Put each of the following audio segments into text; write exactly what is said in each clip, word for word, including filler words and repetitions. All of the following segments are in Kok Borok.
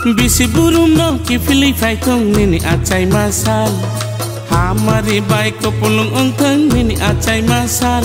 Bisi burum no kiphilwi phaithung nini achai masal. Hamari bai kopulung wngthung nini achai masal.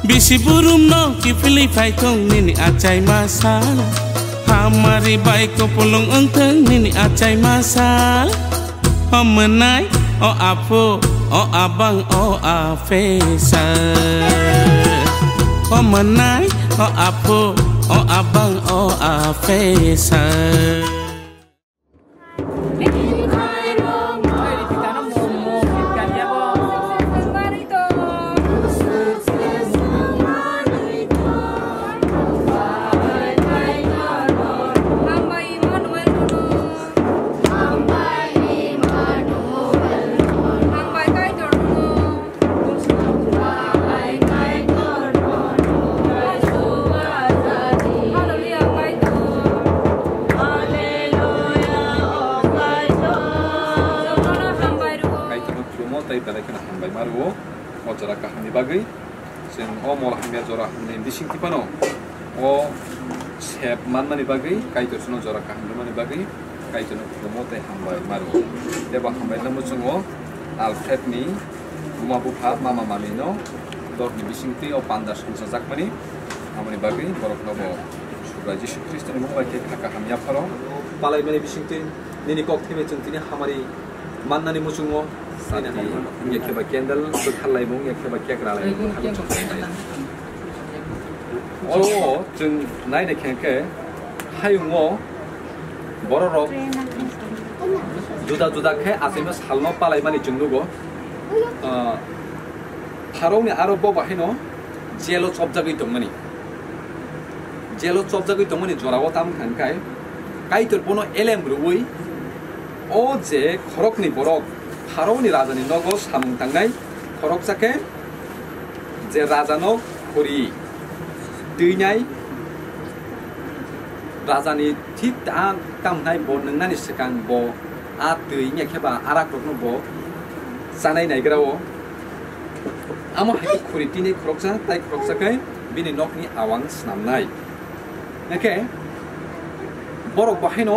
Bisi burum no kiphilwi phaithung nini achai masal. Hamari bai kopulung wngthung nini achai masal. O mwnai, o aphu, o abang, o afesa. O mwnai, o aphu, o abang, o afesa. Kaitorno khulumo tei belai kheno hambai ma rwo o jora kahamni bagwi. Chwng o mol hamya jora hamni bisingtwi phano o sep manmani bagwi, Kaitor chwngno jora kaham rwmani bagwi Kaitorno khulumo tei hambai ma rwo. Tei bo hambai no chwng o Alfredni buma bupha, mama mamino dorni bisingtwi o panda songchajakmani, amoni bagwi borokno bo Subrai Jisu Khristoni mung bai khe kha kaham yapharo palaimani bisingtwi nini kok thaibai chwng tini hamari mannani muchungo. Sati, wngya khe ba candle bwkhar laimung, wngya khe ba cake ra laimung, bwkhar laimung. O chwng nai naikhe khe hayungo bororok juda juda khe achaima salno palaimani chwng nugo. Ah, Pharaoni aro bo bahaino jelo chopjagwi tongmani. Jelo chopjagwi tongmani jorao tamo wngkha hwnkhe Kaitor bono elem rwui o je khoroknwi borok Pharaoni rajani nogo samung tangnai khoroksa khe je rajano khuri twinai rajani thik a tamhnai bo nwngnani swkang bo a twi wngya khe ba arak rokno bo chanai naigra o. Amo hai khe khuri tini khoroksa, tai khoroksa khe bini nokni awang snamnai. Hwnkhe borok bahaino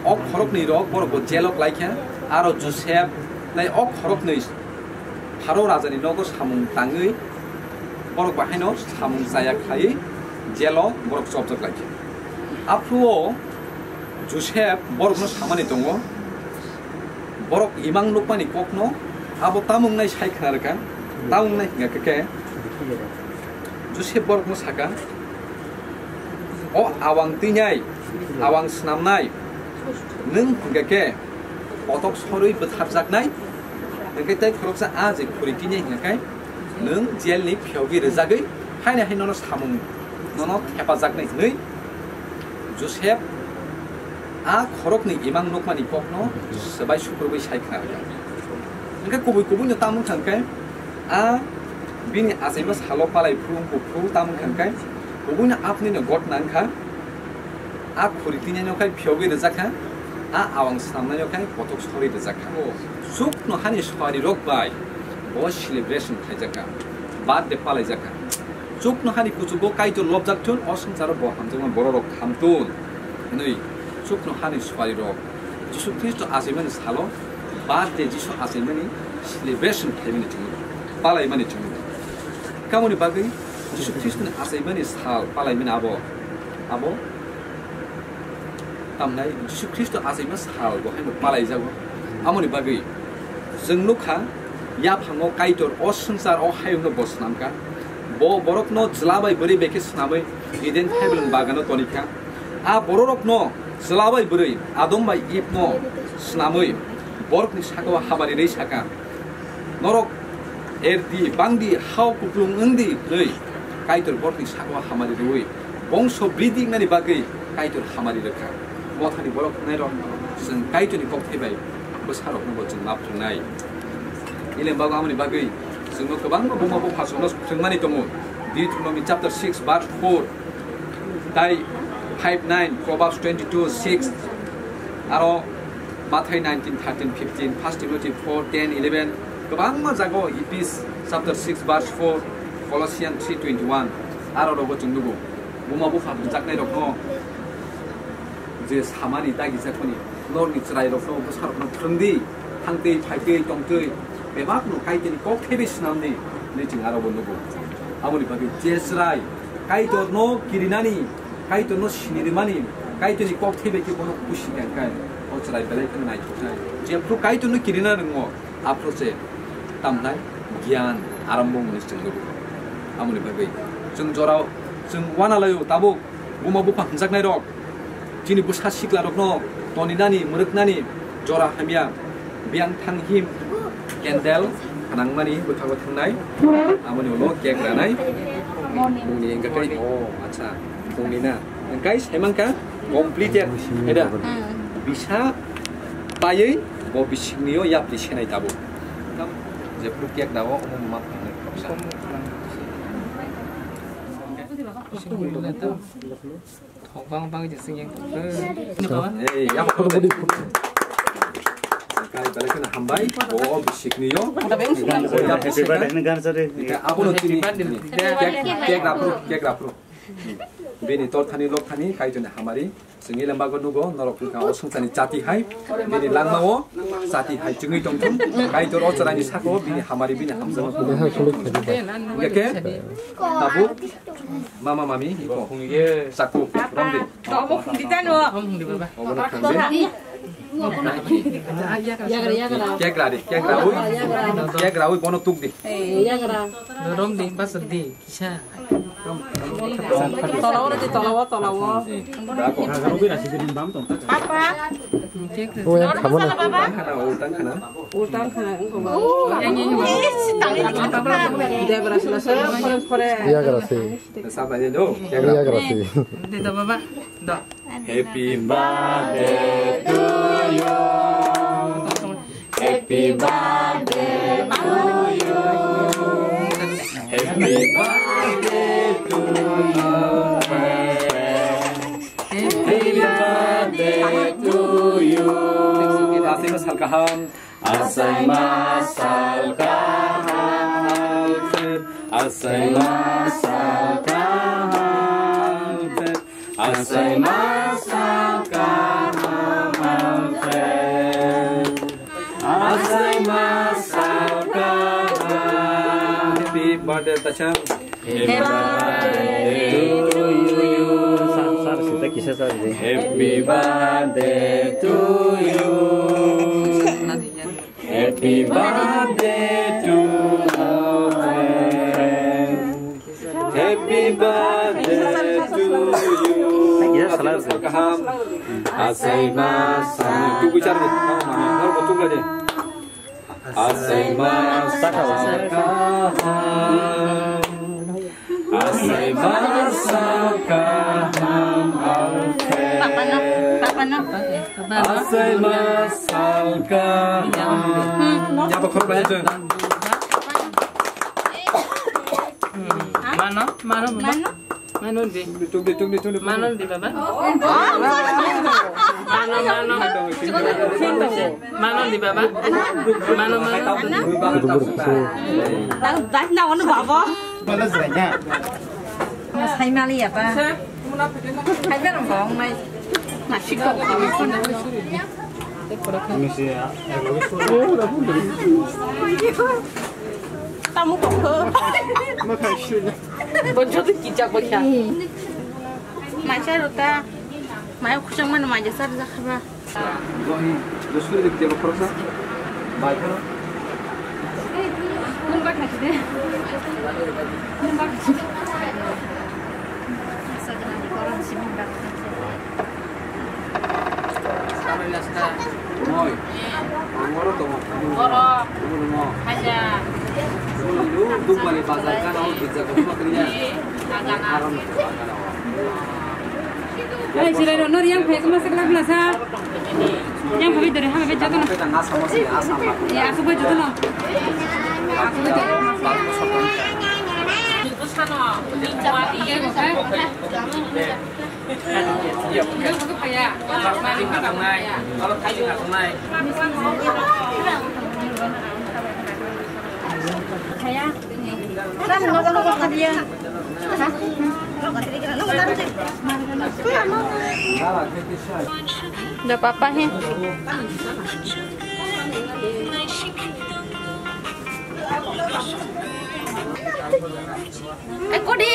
o khoroknwi rok borok bo jelo klaikha, aro Josep tai o khoroknwi Pharo rajani nogo samung tangwi borok bahaino samung chaya khlaiwi jelo borok chopjak laikha. Aphuru o Josep borokno samani tongo, borok imang nukmani kokno abo tamo wngnai sai khna rwkha, tamo wngnai hwnkha khe Josep borokno saka, "O awang twinai, awang snamnai nwng hwnkha khe kotok sorwi bwtharjaknai, hwnkhe tei khoroksa a je khuri twinai hwnkha khe nwng jelni phiyogwi rwjagwi haino hai nono samung nono thepajaknai," hwnwi Josep a khoroknwi imang nukmani kokno swbai sukrubwi sai khna rwkha. Hwnkhe kubui kubuino tamo wngkha hwnkhe a bini achaima salo palai phuru wngkha phuru tamo wngkha hwnkhe kubuino aphnino gotna wngkha. A khuri twinaino khai phiyogwi rwjakha, a awang snamnaino khai kotok sorwi rwjakha. Chuknohani suarirok bai bo celebration khaijakha, birthday palaijakha. Chuknohani kuchugo Kaitor lobjak thun, o swngcharo bo hamjakma bororok kham thun hwnwi chuknohani suarirok Jisu Khristo achaimani salo birthday Jisu achaimani celebration khaimani chwngno, palaimani chwngno. Kamoni bagwi Jisu Khristoni achaimani sal palaimani abo, abo tamnai Jisu Khristo achaima sal bo haino palaijago. Amoni bagwi chwng nukha, yaphango Kaitor o swngchar o hayungno bo swnamkha. Bo borokno chwla bai bwrwi bai khe swnamwi Eden thaiblwng bagano tonikha. A bororokno chwla bai bwrwi Adam bai Eve no swnamwi borokni sakao hamari rwi saka, "Norok erdi, bangdi, hao kuplung wngdi," hwnwi Kaitor borokni sakao hamari rwi bongso bridi wngnani bagwi Kaitor hamari rwkha. Mothani borok wngnairok chwng Kaitorni kokthai bai bwsarokno bo chwng ma phrwngnai. Elem bago amoni bagwi chwngno kwbangma buma buphasongno phrwngmani tongo. Deuteronomy chapter six verse four, tai five nine, Proverbs twenty-two six, aro Mathai nineteen thirteen fifteen, First Timothy four ten eleven, kwbangma jago, Ephesians chapter six verse four, Colossians three twenty-one, aro rogo chwng nugo. Buma bupha rwjaknairokno Je samani dagi jakmani norni chwrairokno, bwsarokno phrwngdi, thangtwi, phaitwi, tongtwi, bebakno Kaitorni kok thaibai swnamdi, hwnwi chwng aro bo nugo. Aboni bagwi je chwrai Kaitorno kirinani, Kaitorno sinirimani, Kaitorni kok thaibai khe bono busi kha khe, o chwrai belai kheno naithoknai. Jephru Kaitorno kirina rwngo, aphuru se tamnai giyan arambo wngmani chwng nugo. Aboni bagwi chwng jorao chwng uanalaio tabuk. Buma bupha hwnjaknairok, chini bwsa siklarokno toninani, mwrwknani jora hamya, biyang thang him, candle nangmani bwthango thangnai, amoni ulo cake ranai, mungni hwnkhe tei, o, acha, mungni na, hwnkhe sai mankha completed, eda, bisa paiwi bo bisiknio yapri senai tabuk. Jephru cake dao, omo ma phangnai khoroksa. Thok bang bang je sing yang. Ei, ya, photo body. Kai balik kena hambai, bo bisiknio. Happy birthday, ini gan sari. Abono chini. Cake, cake raphru, cake raphru. Bini torthani lokthani Kaitorni hamari. Chwngwi lembago nugo, norok wngkha o swngcharni chati hai. Bini langmao chati hai chwngwi tongthung. Kaitor o chwraini saka o bini hamari, bini hamjakma. Hwnkhe tabuk mama mami iko chaku romdi. Obono thangdi. Cake radi, cake rawi. Cake rawi bono tukdi. Romdi, basadi. Kisa. Tolao rw di, tolao, tolao. Papa. Oya khamana. Ultang khana, wngkha ba. Debra sila sila, pore, pore. Yagra si. Yagra si. Dito, baba. Do. Happy birthday to you. Happy birthday to you. Happy birthday to you. Happy birthday to you. Asai ma sal kaham. Asai ma sal kaham. Asai ma sal kaham. Asai ma sal kaham, my friend. Asai ma sal kaham. Happy birthday, Tacham. Happy birthday to you. Sir, sir, sita kisa sir ji. Happy birthday to you. Happy birthday to you. Happy birthday to you. Yes, sir. Kaham. Asai ma sal. Tu bichar de. Asai ma sal kaham. Asai ma sal kaham, Alfred. Papa no, papa no. Asai ma sal kaham. Ya, ba khorok bai chun. Mano, mano, mano. Mano di. Tung di, tung di, tung di. Mano di, baba. Mano, mano. Mano di, baba. Mano, mano. Tahu dah, nak mana, baba? Balas banyak. Mas hai mali apa? Hai barang bawang mai. Nasi kok. Ini sih ya. Tamu kok. Makasih. Bonjo tu kijak bonjo. Macha rota. Maya kusang mana maja sar jakha ba. Doi, doi suri dikte ba khoroksa. Bai khoro. Nung ba khasi de. Nung ba khasi de. Moi. Angoro tongo. Oro. Tongo. Haja. Tongo. Dukmani bazar kana o gija ko ma kanya. Aron. Ai, jirai rok no riyang phai ma se glak glak sa. Yang phai dori ha phai joto no. Ye, asuk phai joto no. Asuk phai joto no. Phaya. Kan no no ko phadiya. Da papa he. Eh, kodi.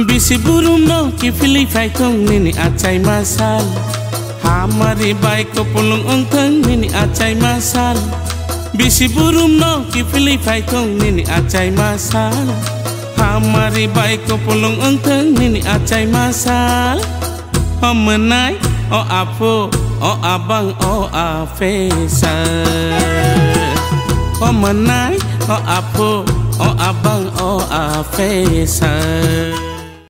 Bisi burum no kiphilwi phaithung nini achai masal. Hamari bai kopulung wngthung nini achai masal. Bisi burum no kiphilwi phaithung nini achai masal. Hamari bai kopulung wngthung nini achai masal. O mwnai, o aphu, o abang, o apesa. O mwnai, o aphu, o abang, o apesa.